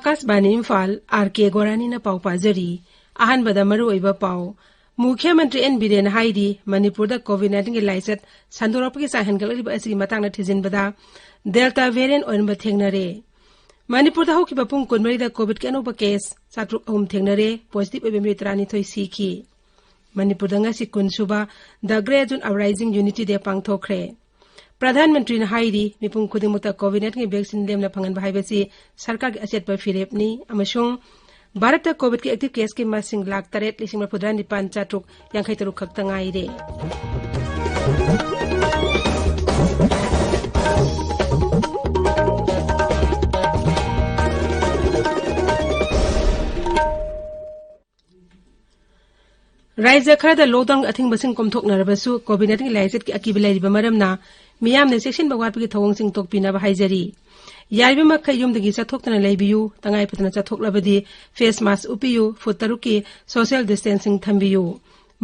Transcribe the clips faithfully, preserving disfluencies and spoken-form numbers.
ꯑꯥꯀꯥꯁꯕꯥꯅꯤ Imphal, R ꯀꯦ ꯒꯣꯔꯥꯅꯤꯅ ꯄꯥꯎ ꯄꯥꯖꯔꯤ꯫ ꯑꯍꯥꯟꯕꯗ ꯃꯔꯨꯑꯣꯏꯕ ꯄꯥꯎ꯫ ꯃꯨꯈ꯭ꯌ ꯃꯟꯇ꯭ꯔꯤ ꯑꯦꯟ ꯕꯤꯔꯦꯟꯅ ꯍꯥꯏꯔꯤ, ꯃꯅꯤꯄꯨꯔꯗ ꯀꯣꯚꯤꯗ ꯅꯥꯏꯟꯇꯤꯟꯒꯤ ꯂꯥꯏꯆꯠ ꯁꯟꯗꯣꯔꯛꯄꯒꯤ ꯆꯥꯡ ꯍꯦꯟꯒꯠꯂꯛꯂꯤꯕ ꯑꯁꯤꯒꯤ ꯃꯇꯥꯡꯗ ꯊꯤꯖꯤꯟꯕꯗ ꯗꯦꯜꯇꯥ ꯚꯦꯔꯤꯌꯦꯟꯠ ꯑꯣꯏꯔꯝꯕ ꯊꯦꯡꯅꯔꯦ꯫ ꯃꯅꯤꯄꯨꯔꯗ ꯍꯧꯈꯤꯕ ꯄꯨꯡ ꯀꯨꯟꯃꯔꯤꯗ ꯀꯣꯚꯤꯗꯀꯤ ꯑꯅꯧꯕ ꯀꯦꯁ ꯆꯥꯇ꯭ꯔꯨꯛ ꯑꯍꯨꯝ ꯊꯦꯡꯅꯔꯦ, ꯄꯣꯖꯤꯇꯤꯚ ꯑꯣꯏꯕ ꯃꯤꯑꯣꯏ ꯇꯔꯥꯅꯤꯊꯣꯏ ꯁꯤꯈꯤ꯫ ꯃꯅꯤꯄꯨꯔꯗ ꯉꯁꯤ ꯀꯨꯟ ꯁꯨꯕ The Grey Zone Uprising Unity Day ꯄꯥꯡꯊꯣꯛꯈ꯭ꯔꯦ꯫ ꯄ꯭ꯔꯙꯥꯟ ꯃꯟꯇ꯭ꯔꯤꯅ ꯍꯥꯏꯔꯤ, ꯃꯤꯄꯨꯝ ꯈꯨꯗꯤꯡꯃꯛꯇ ꯀꯣꯚꯤꯗ ꯅꯥꯏꯟꯇꯤꯟꯒꯤ ꯚꯦꯛꯁꯤꯟ ꯂꯦꯝꯅ ꯐꯪꯍꯟꯕ ꯍꯥꯏꯕꯁꯤ ꯁꯔꯀꯥꯔꯒꯤ ꯑꯆꯦꯠꯄ ꯐꯤꯔꯦꯞꯅꯤ ꯑꯃꯁꯨꯡ ꯚꯥꯔꯠꯇ ꯀꯣꯚꯤꯗꯀꯤ ꯑꯦꯛꯇꯤꯚ ꯀꯦꯁꯀꯤ ꯃꯁꯤꯡ ꯂꯥꯈ ꯇꯔꯦꯠ ꯂꯤꯁꯤꯡ ꯃꯔꯤꯐꯨꯇꯔꯥ ꯅꯤꯄꯥꯟ ꯆꯥꯇ꯭ꯔꯨꯛ ꯌꯥꯡꯈꯩ ꯇꯔꯨꯛ ꯈꯛꯇ ꯉꯥꯏꯔꯦ꯫ ꯔꯥꯏꯖ꯭ꯌ ꯈꯔꯗ ꯂꯣꯛꯗꯥꯎꯟꯒꯤ ꯑꯊꯤꯡꯕꯁꯤꯡ ꯀꯣꯝꯊꯣꯛꯅꯔꯕꯁꯨ, ꯀꯣꯚꯤꯗ ꯅꯥꯏꯟꯇꯤꯟꯒꯤ ꯂꯥꯏꯆꯠꯀꯤ ꯑꯀꯤꯕ ꯂꯩꯔꯤꯕ ꯃꯔꯝꯅ ꯃꯤꯌꯥꯝꯅ ꯆꯦꯛꯁꯤꯟꯕ ꯋꯥꯠꯄꯒꯤ ꯊꯧꯑꯣꯡꯁꯤꯡ ꯇꯣꯛꯄꯤꯅꯕ ꯍꯥꯏꯖꯔꯤ꯫ ꯌꯥꯔꯤꯕ ꯃꯈꯩ ꯌꯨꯝꯗꯒꯤ ꯆꯠꯊꯣꯛꯇꯅ ꯂꯩꯕꯤꯌꯨ꯫ ꯇꯉꯥꯏ ꯐꯗꯅ ꯆꯠꯊꯣꯛꯂꯕꯗꯤ ꯐꯦꯁ ꯃꯥꯁꯛ ꯎꯞꯄꯤꯌꯨ, ꯐꯨꯠ ꯇꯔꯨꯛꯀꯤ ꯁꯣꯁꯤꯌꯦꯜ ꯗꯤꯁꯇꯦꯟꯁꯤꯡ ꯊꯝꯕꯤꯌꯨ꯫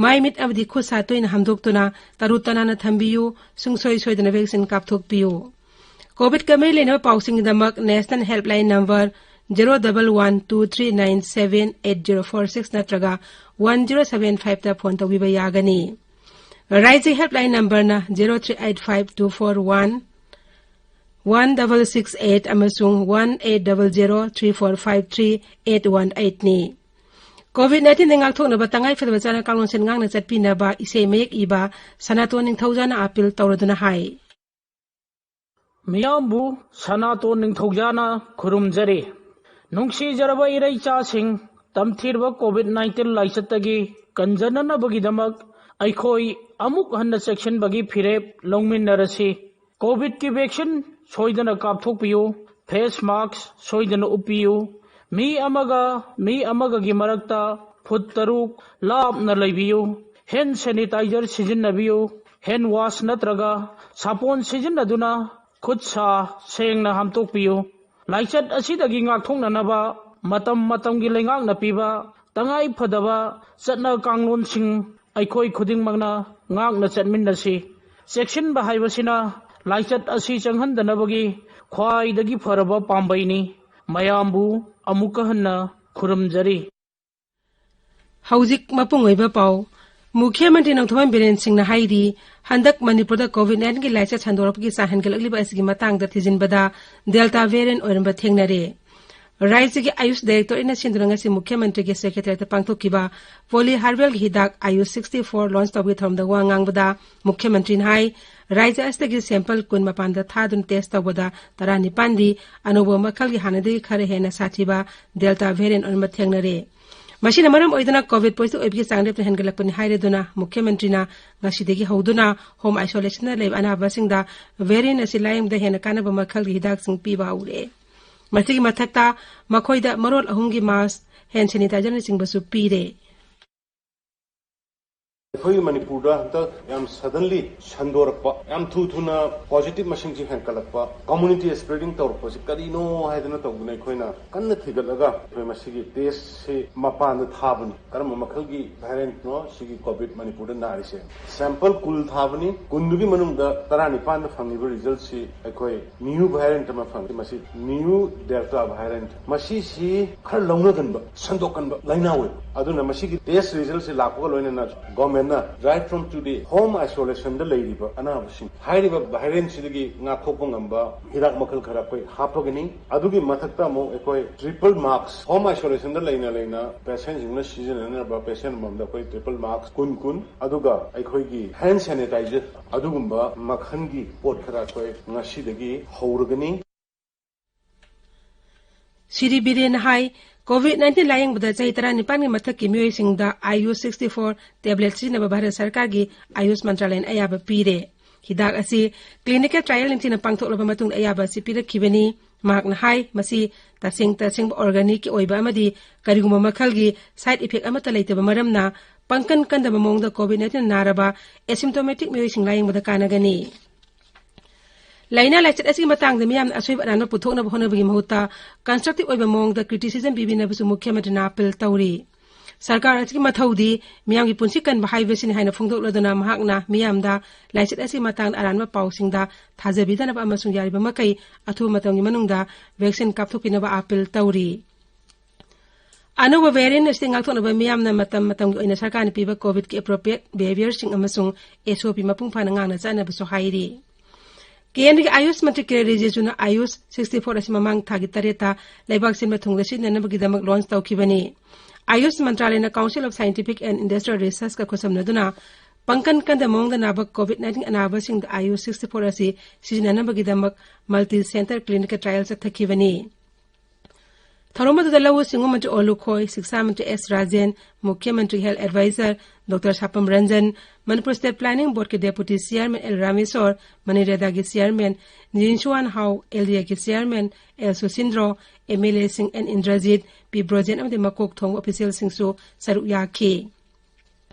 ꯃꯥꯏ ꯃꯤꯠ ꯑꯃꯗꯤ ꯈꯨꯠ ꯁꯥ ꯇꯣꯏꯅ ꯍꯥꯝꯗꯣꯛꯇꯨꯅ ꯇꯔꯨ ꯇꯅꯥꯟꯅ ꯊꯝꯕꯤꯌꯨ꯫ ꯁꯨꯡꯁꯣꯏ ꯁꯣꯏꯗꯅ ꯚꯦꯛꯁꯤꯟ ꯀꯥꯞꯊꯣꯛꯄꯤꯌꯨ꯫ ꯀꯣꯚꯤꯗꯀ ꯃꯔꯤ ꯂꯩꯅꯕ ꯄꯥꯎꯁꯤꯡꯒꯤꯗꯃꯛ national helpline number zero double one two three nine seven eight zero four six ꯅꯠꯇ꯭ꯔꯒ ꯋꯥꯟ ꯖꯦꯔꯣ ꯁꯚꯦꯟ ꯐꯥꯏꯚꯇ ꯐꯣꯟ ꯇꯧꯕꯤꯕ ꯌꯥꯒꯅꯤ꯫ ꯔꯥꯏꯖ꯭ꯌ ꯍꯦꯜꯞꯂꯥꯏꯟ ꯅꯝꯕꯔꯅ zero three eight five two four one one double six eight ꯑꯃꯁꯨꯡ one eight double zero three four five three eight one ꯑꯩꯠꯅꯤ꯫ ꯀꯣꯚꯤꯗ ꯅꯥꯏꯟꯇꯤꯟꯗꯒꯤ ꯉꯥꯛꯊꯣꯛꯅꯕ ꯇꯉꯥꯏ ꯐꯗꯕ ꯆꯠꯅ ꯀꯥꯡꯂꯣꯟꯁꯤꯡ ꯉꯥꯛꯅ ꯆꯠꯄꯤꯅꯕ ꯏꯁꯩ ꯃꯌꯦꯛ ꯏꯕ ꯁꯅꯥꯇꯣꯟ ꯅꯤꯡꯊꯧꯖꯥꯅ ꯑꯥꯄꯤꯜ ꯇꯧꯔꯗꯨꯅ ꯍꯥꯏ꯫ ꯃꯤꯌꯥꯝꯕꯨ ꯁꯅꯥꯇꯣꯟ ꯅꯤꯡꯊꯧꯖꯥꯅ ꯈꯨꯔꯨꯝꯖꯔꯤ꯫ ꯅꯨꯡꯁꯤꯖꯔꯕ ꯏꯔꯩꯆꯥꯁꯤꯡ, ꯇꯝꯊꯤꯔꯕ ꯀꯣꯚꯤꯗ ꯅꯥꯏꯟꯇꯤꯟ ꯂꯥꯏꯆꯠꯇꯒꯤ ꯀꯟꯖꯅꯅꯕꯒꯤꯗꯃꯛ ꯑꯩꯈꯣꯏ ꯑꯃꯨꯛ ꯍꯟꯅ ꯆꯦꯛꯁꯤꯟꯕꯒꯤ ꯐꯤꯔꯦꯞ ꯂꯧꯃꯤꯟꯅꯔꯁꯤ꯫ ꯀꯣꯚꯤꯗꯀꯤ ꯚꯦꯛꯁꯤꯟ ꯁꯣꯏꯗꯅ ꯀꯥꯞꯊꯣꯛꯄꯤꯌꯨ, ꯐꯦꯁ ꯃꯥꯁꯛ ꯁꯣꯏꯗꯅ ꯎꯞꯄꯤꯌꯨ, ꯃꯤ ꯑꯃꯒ ꯃꯤ ꯑꯃꯒꯒꯤ ꯃꯔꯛꯇ ꯐꯨꯠ ꯇꯔꯨꯛ ꯂꯥꯞꯅ ꯂꯩꯕꯤꯌꯨ, ꯍꯦꯟ ꯁꯦꯅꯤꯇꯥꯏꯖꯔ ꯁꯤꯖꯤꯟꯅꯕꯤꯌꯨ, ꯍꯦꯟ ꯋꯥꯁ ꯅꯠꯇ꯭ꯔꯒ ꯁꯥꯄꯣꯟ ꯁꯤꯖꯤꯟꯅꯗꯨꯅ ꯈꯨꯠ ꯁꯥ ꯁꯦꯡꯅ ꯍꯥꯝꯗꯣꯛꯄꯤꯌꯨ꯫ ꯂꯥꯏꯆꯠ ꯑꯁꯤꯗꯒꯤ ꯉꯥꯛꯊꯣꯛꯅꯅꯕ ꯃꯇꯝ ꯃꯇꯝꯒꯤ ꯂꯩꯉꯥꯛꯅ ꯄꯤꯕ ꯇꯉꯥꯏ ꯐꯗꯕ ꯆꯠꯅ ꯀꯥꯡꯂꯣꯟꯁꯤꯡ ꯑꯩꯈꯣꯏ ꯈꯨꯗꯤꯡꯃꯛꯅ ꯉꯥꯛꯅ ꯆꯠꯃꯤꯟꯅꯁꯤ꯫ ꯆꯦꯛꯁꯤꯟꯕ ꯍꯥꯏꯕꯁꯤꯅ ꯂꯥꯏꯆꯠ ꯑꯁꯤ ꯆꯪꯍꯟꯗꯅꯕꯒꯤ ꯈ꯭ꯋꯥꯏꯗꯒꯤ ꯐꯔꯕ ꯄꯥꯝꯕꯩꯅꯤ꯫ ꯃꯌꯥꯝꯕꯨ ꯑꯃꯨꯛꯀ ꯍꯟꯅ ꯈꯨꯔꯨꯝꯖꯔꯤ꯫ ꯍꯧꯖꯤꯛ ꯃꯄꯨꯡ ꯑꯣꯏꯕ ꯄꯥꯎ꯫ ꯃꯨꯈ꯭ꯌ ꯃꯟꯇ꯭ꯔꯤ ꯅꯣꯡꯊꯣꯝꯕꯝ ꯕꯤꯔꯦꯟ ꯁꯤꯡꯅ ꯍꯥꯏꯔꯤ, ꯍꯟꯗꯛ ꯃꯅꯤꯄꯨꯔꯗ ꯀꯣꯚꯤꯗ ꯅꯥꯏꯟꯇꯤꯟꯒꯤ ꯂꯥꯏꯆꯠ ꯁꯟꯗꯣꯔꯛꯄꯒꯤ ꯆꯥꯡ ꯍꯦꯟꯒꯠꯂꯛꯂꯤꯕ ꯑꯁꯤꯒꯤ ꯃꯇꯥꯡꯗ ꯊꯤꯖꯤꯟꯕꯗ ꯗꯦꯜꯇꯥ ꯚꯦꯔꯤꯌꯟ ꯑꯣꯏꯔꯝꯕ ꯊꯦꯡꯅꯔꯦ꯫ ꯔꯥꯖ꯭ꯌꯒꯤ ꯑꯥꯌꯨꯁ ꯗꯥꯏꯔꯦꯛꯇꯣꯔꯦꯠꯅ ꯁꯤꯟꯗꯨꯅ ꯉꯁꯤ ꯃꯨꯈ꯭ꯌ ꯃꯟꯇ꯭ꯔꯤꯒꯤ ꯁꯦꯀ꯭ꯔꯦꯇꯔꯤꯌꯦꯠꯇ ꯄꯥꯡꯊꯣꯛꯈꯤꯕ ꯄꯣꯂꯤ ꯍꯥꯔꯕꯦꯜꯒꯤ ꯍꯤꯗꯥꯛ ꯑꯥꯌꯨꯁ ꯁꯤꯛꯁꯇꯤ ꯐꯣꯔ ꯂꯣꯟꯆ ꯇꯧꯕꯒꯤ ꯊꯧꯔꯝꯗ ꯋꯥ ꯉꯥꯡꯕꯗ ꯃꯨꯈ꯭ꯌ ꯃꯟꯇ꯭ꯔꯤꯅ ꯍꯥꯏ, ꯔꯥꯖ꯭ꯌ ꯑꯁꯤꯗꯒꯤ ꯁꯦꯝꯄꯜ ꯀꯨꯟ ꯃꯄꯥꯟꯗ ꯊꯥꯗꯨꯅ ꯇꯦꯁ ꯇꯧꯕꯗ ꯇꯔꯥꯅꯤꯄꯥꯟꯗꯤ ꯑꯅꯧꯕ ꯃꯈꯜꯒꯤ ꯍꯥꯟꯅꯗꯒꯤ ꯈꯔ ꯍꯦꯟꯅ ꯁꯥꯊꯤꯕ ꯗꯦꯜꯇꯥ ꯚꯦꯔꯤꯌꯟ ꯑꯣꯏꯔꯝꯕ ꯊꯦꯡꯅꯔꯦ꯫ ꯃꯁꯤꯅ ꯃꯔꯝ ꯑꯣꯏꯗꯨꯅ ꯀꯣꯚꯤꯗ ꯄꯣꯖꯤꯇꯤꯚ ꯑꯣꯏꯕꯒꯤ ꯆꯥꯡ ꯂꯦꯞꯇꯅ ꯍꯦꯟꯒꯠꯂꯛꯄꯅꯤ ꯍꯥꯏꯔꯗꯨꯅ ꯃꯨꯈ꯭ꯌ ꯃꯟꯇ꯭ꯔꯤꯅ ꯉꯁꯤꯗꯒꯤ ꯍꯧꯗꯨꯅ ꯍꯣꯝ ꯑꯥꯏꯁꯣꯂꯦꯁꯟꯗ ꯂꯩꯕ ꯑꯅꯥꯕꯁꯤꯡꯗ ꯚꯦꯔꯤꯌꯟ ꯑꯁꯤ ꯂꯥꯌꯦꯡꯕꯗ ꯍꯦꯟꯅ ꯀꯥꯟꯅꯕ ꯃꯈꯜꯒꯤ ꯍꯤꯗꯥꯛꯁꯤꯡ ꯄꯤꯕ ꯍꯧꯔꯦ꯫ ꯃꯁꯤꯒꯤ ꯃꯊꯛꯇ ꯃꯈꯣꯏꯗ ꯃꯔꯣꯜ ꯑꯍꯨꯝꯒꯤ ꯃꯥꯁ꯭ꯛ, ꯍꯦꯟ ꯁꯦꯅꯤꯇꯥꯏꯖꯔꯅꯆꯤꯡꯕꯁꯨ ꯄꯤꯔꯦ꯫ ꯑꯩꯈꯣꯏꯒꯤ ꯃꯅꯤꯄꯨꯔꯗ ꯍꯟꯗꯛ ꯌꯥꯝ ꯁꯗꯟꯂꯤ ꯁꯟꯗꯣꯔꯛꯄ, ꯌꯥꯝ ꯊꯨ ꯊꯨꯅ ꯄꯣꯖꯤꯇꯤꯚ ꯃꯁꯤꯡꯁꯤ ꯍꯦꯟꯀꯠꯂꯛꯄ, ꯀꯝꯃꯨꯅꯤꯇꯤ ꯁ꯭ꯄ꯭ꯔꯦꯗꯤꯡ ꯇꯧꯔꯛꯄꯁꯤ ꯀꯔꯤꯅꯣ ꯍꯥꯏꯗꯅ ꯇꯧꯗꯅ ꯑꯩꯈꯣꯏꯅ ꯀꯟꯅ ꯊꯤꯒꯠꯂꯒ ꯑꯩꯈꯣꯏ ꯃꯁꯤꯒꯤ ꯇꯦꯁꯁꯤ ꯃꯄꯥꯟꯗ ꯊꯥꯕꯅꯤ꯫ ꯀꯔꯝꯕ ꯃꯈꯜꯒꯤ ꯚꯦꯔꯤꯌꯟꯠꯅꯣ ꯁꯤꯒꯤ ꯀꯣꯚꯤꯗ ꯃꯅꯤꯄꯨꯔꯗ ꯅꯥꯔꯤꯁꯦ? ꯁꯦꯝꯄꯜ ꯀꯨꯟ ꯊꯥꯕꯅꯤ, ꯀꯨꯟꯗꯨꯒꯤ ꯃꯅꯨꯡꯗ ꯇꯔꯥꯅꯤꯄꯥꯟꯗ ꯐꯪꯉꯤꯕ ꯔꯤꯖꯜꯠꯁꯤ ꯑꯩꯈꯣꯏ ꯅ꯭ꯌꯨ ꯚꯦꯔꯤꯌꯟꯠ ꯑꯃ ꯐꯪꯉꯤ꯫ ꯃꯁꯤ ꯅ꯭ꯌꯨ ꯗꯦꯜꯇꯥ ꯚꯦꯔꯤꯌꯟꯠ꯫ ꯃꯁꯤꯁꯤ ꯈꯔ ꯂꯧꯅꯒꯟꯕ, ꯁꯟꯗꯣꯛꯀꯟꯕ ꯂꯥꯏꯅꯥ ꯑꯣꯏꯕ꯫ ꯑꯗꯨꯅ ꯃꯁꯤꯒꯤ ꯇꯦꯁ ꯔꯤꯖꯜꯠꯁꯤ ꯂꯥꯛꯄꯒ ꯂꯣꯏꯅꯅ ꯒꯣꯔꯃꯦꯟꯅ right from today ꯍꯣꯝ ꯑꯥꯏꯁꯣꯂꯦꯁꯟꯗ ꯂꯩꯔꯤꯕ ꯑꯅꯥꯕꯁꯤꯡ ꯍꯥꯏꯔꯤꯕ ꯚꯦꯔꯤꯌꯟꯠꯁꯤꯗꯒꯤ ꯉꯥꯛꯊꯣꯛꯄ ꯉꯝꯕ ꯍꯤꯗꯥꯛ ꯃꯈꯜ ꯈꯔ ꯑꯩꯈꯣꯏ ꯍꯥꯞꯄꯒꯅꯤ꯫ ꯑꯗꯨꯒꯤ ꯃꯊꯛꯇ ꯑꯃꯨꯛ ꯑꯩꯈꯣꯏ ꯇ꯭ꯔꯤꯄꯜ ꯃꯥꯁ꯭ꯛ, ꯍꯣꯝ ꯑꯥꯏꯁꯣꯂꯦꯁꯟꯗ ꯂꯩꯅ ꯂꯩꯅ ꯄꯦꯁꯦꯟꯠꯁꯤꯡꯅ ꯁꯤꯖꯤꯟꯅꯅꯕ ꯄꯦꯁꯦꯟꯠ ꯑꯃꯃꯝꯗ ꯑꯩꯈꯣꯏ ꯇ꯭ꯔꯤꯄꯜ ꯃꯥꯁ꯭ꯛ ꯀꯨꯟ ꯀꯨꯟ, ꯑꯗꯨꯒ ꯑꯩꯈꯣꯏꯒꯤ ꯍꯦꯟ ꯁꯦꯅꯤꯇꯥꯏꯖꯔ, ꯑꯗꯨꯒꯨꯝꯕ ꯃꯈꯜꯒꯤ ꯄꯣꯠ ꯈꯔ ꯑꯩꯈꯣꯏ ꯉꯁꯤꯗꯒꯤ ꯍꯧꯔꯒꯅꯤ꯫ ꯁ꯭ꯔꯤ ꯕꯤꯔꯦꯟꯅ ꯍꯥꯏ, ꯀꯣꯚꯤꯗ ꯅꯥꯏꯟꯇꯤꯟ ꯂꯥꯌꯦꯡꯕꯗ ꯆꯍꯤ ꯇꯔꯥꯅꯤꯄꯥꯟꯒꯤ ꯃꯊꯛꯀꯤ ꯃꯤꯑꯣꯏꯁꯤꯡꯗ ꯑꯥꯌꯨꯁ ꯁꯤꯛꯁꯇꯤ ꯐꯣꯔ ꯇꯦꯕ꯭ꯂꯦꯠ ꯁꯤꯖꯤꯟꯅꯕ ꯚꯥꯔꯠ ꯁꯔꯀꯥꯔꯒꯤ ꯑꯥꯌꯨꯁ ꯃꯟꯇ꯭ꯔꯥꯂꯌꯅ ꯑꯌꯥꯕ ꯄꯤꯔꯦ꯫ ꯍꯤꯗꯥꯛ ꯑꯁꯤ ꯀ꯭ꯂꯤꯅꯤꯀꯦꯜ ꯇ꯭ꯔꯥꯌꯦꯜ ꯅꯤꯡꯊꯤꯅ ꯄꯥꯡꯊꯣꯛꯂꯕ ꯃꯇꯨꯡꯗ ꯑꯌꯥꯕ ꯑꯁꯤ ꯄꯤꯔꯛꯈꯤꯕꯅꯤ꯫ ꯃꯍꯥꯛꯅ ꯍꯥꯏ, ꯃꯁꯤ ꯇꯁꯦꯡ ꯇꯁꯦꯡꯕ ꯑꯣꯔꯒꯥꯅꯤꯛꯀꯤ ꯑꯣꯏꯕ ꯑꯃꯗꯤ ꯀꯔꯤꯒꯨꯝꯕ ꯃꯈꯜꯒꯤ ꯁꯥꯏꯗ ꯏꯐꯦꯛ ꯑꯃꯠꯇ ꯂꯩꯇꯕ ꯃꯔꯝꯅ ꯄꯪꯀꯟ ꯀꯟꯗꯕ ꯃꯑꯣꯡꯗ ꯀꯣꯚꯤꯗ ꯅꯥꯏꯟꯇꯤꯟ ꯅꯥꯔꯕ ꯑꯦꯁꯤꯝꯇꯣꯃꯦꯇꯤꯛ ꯃꯤꯑꯣꯏꯁꯤꯡ ꯂꯥꯌꯦꯡꯕꯗ ꯀꯥꯟꯅꯒꯅꯤ꯫ ꯂꯥꯏꯅꯥ ꯂꯥꯏꯆꯠ ꯑꯁꯤꯒꯤ ꯃꯇꯥꯡꯗ ꯃꯤꯌꯥꯝꯅ ꯑꯁꯣꯏꯕ ꯑꯔꯥꯟꯕ ꯄꯨꯊꯣꯛꯅꯕ ꯍꯣꯠꯅꯕꯒꯤ ꯃꯍꯨꯠꯇ ꯀꯟꯁꯇ꯭ꯔꯛꯇꯤꯚ ꯑꯣꯏꯕ ꯃꯑꯣꯡꯗ ꯀ꯭ꯔꯤꯇꯤꯁꯤꯖꯝ ꯄꯤꯕꯤꯅꯕꯁꯨ ꯃꯨꯈ꯭ꯌ ꯃꯟꯇ꯭ꯔꯤꯅ ꯑꯥꯄꯤꯜ ꯇꯧꯔꯤ꯫ ꯁꯔꯀꯥꯔ ꯑꯁꯤꯒꯤ ꯃꯊꯧꯗꯤ ꯃꯤꯌꯥꯝꯒꯤ ꯄꯨꯟꯁꯤ ꯀꯟꯕ ꯍꯥꯏꯕꯁꯤꯅꯤ ꯍꯥꯏꯅ ꯐꯣꯡꯗꯣꯛꯂꯗꯨꯅ ꯃꯍꯥꯛꯅ ꯃꯤꯌꯥꯝꯗ ꯂꯥꯏꯆꯠ ꯑꯁꯤꯒꯤ ꯃꯇꯥꯡꯗ ꯑꯔꯥꯟꯕ ꯄꯥꯎꯁꯤꯡꯗ ꯊꯥꯖꯕꯤꯗꯅꯕ ꯑꯃꯁꯨꯡ ꯌꯥꯔꯤꯕ ꯃꯈꯩ ꯑꯊꯨꯕ ꯃꯇꯝꯒꯤ ꯃꯅꯨꯡꯗ ꯚꯦꯛꯁꯤꯟ ꯀꯥꯞꯊꯣꯛꯄꯤꯅꯕ ꯑꯥꯄꯤꯜ ꯇꯧꯔꯤ꯫ ꯑꯅꯧꯕ ꯚꯦꯔꯤꯌꯦꯟ ꯑꯁꯤꯗꯒꯤ ꯉꯥꯛꯊꯣꯛꯅꯕ ꯃꯤꯌꯥꯝꯅ ꯃꯇꯝ ꯃꯇꯝꯒꯤ ꯑꯣꯏꯅ ꯁꯔꯀꯥꯔꯅ ꯄꯤꯕ COVID-ꯀꯤ appropriate behaviorꯁꯤꯡ ꯑꯃꯁꯨꯡ SOP ꯃꯄꯨꯡ ꯐꯥꯅ ꯉꯥꯛꯅ ꯆꯠꯅꯕꯁꯨ ꯍꯥꯏꯔꯤ꯫ ꯀꯦꯟꯗ꯭ꯔꯒꯤ ꯑꯥꯌꯨꯁ ꯃꯟꯇ꯭ꯔꯤ ꯀꯤꯔꯦꯟ ꯔꯤꯖꯤꯖꯨꯅ ꯑꯥꯌꯨꯁ sixty four ꯑꯁꯤ ꯃꯃꯥꯡ ꯊꯥꯒꯤ ꯇꯔꯦꯠꯇ ꯂꯩꯕꯥꯛ ꯁꯤꯟꯕ ꯊꯨꯡꯗ ꯁꯤꯖꯤꯟꯅꯅꯕꯒꯤꯗꯃꯛ ꯂꯣꯟꯆ ꯇꯧꯈꯤꯕꯅꯤ꯫ ꯑꯥꯌꯨꯁ ꯃꯟꯇ꯭ꯔꯥꯂꯌꯅ Council of Scientific and Industrial Researchꯀ ꯈꯨꯠꯁꯝꯅꯗꯨꯅ ꯄꯪꯀꯟ ꯀꯟꯗ ꯃꯑꯣꯡꯗ ꯅꯥꯕ COVID nineteen ꯑꯅꯥꯕꯁꯤꯡꯗ ꯑꯥꯌꯨꯁ sixty four ꯑꯁꯤ ꯁꯤꯖꯤꯟꯅꯅꯕꯒꯤꯗꯃꯛ multi center clinicꯀ trial ꯆꯠꯊꯈꯤꯕꯅꯤ꯫ ꯊꯧꯔꯝ ꯑꯗꯨꯗ ꯂꯧꯎ ꯁꯤꯡꯎ ꯃꯟꯇ꯭ꯔꯤ ꯑꯣ ꯂꯨꯈꯣꯏ, ꯁꯤꯛꯁꯥ ꯃꯟꯇ꯭ꯔꯤ ꯑꯦꯁ ꯔꯥꯖꯦꯟ, ꯃꯨꯈ꯭ꯌ ꯃꯟꯇ꯭ꯔꯤ health advisor doctor Sapam Ranjan, Manipur State Planning Boardꯀꯤ deputy chairman ꯑꯦꯜ ꯔꯥꯃꯦꯁꯣꯔ, ꯃꯅꯤꯔꯦꯗꯥꯒꯤ chairman ꯖꯤꯟꯁꯨꯋꯥꯟ ꯍꯥꯎ, LDAꯒꯤ chairman ꯑꯦꯜ ꯁꯨꯁꯤꯟꯗ꯭ꯔꯣ, MLAꯁꯤꯡ ꯑꯦꯟ ꯏꯟꯗ꯭ꯔꯖꯤꯠ, ꯄꯤ ꯕ꯭ꯔꯣꯖꯦꯟ ꯑꯃꯗꯤ ꯃꯀꯣꯛ ꯊꯣꯡꯕ officialꯁꯤꯡꯁꯨ ꯁꯔꯨꯛ ꯌꯥꯈꯤ꯫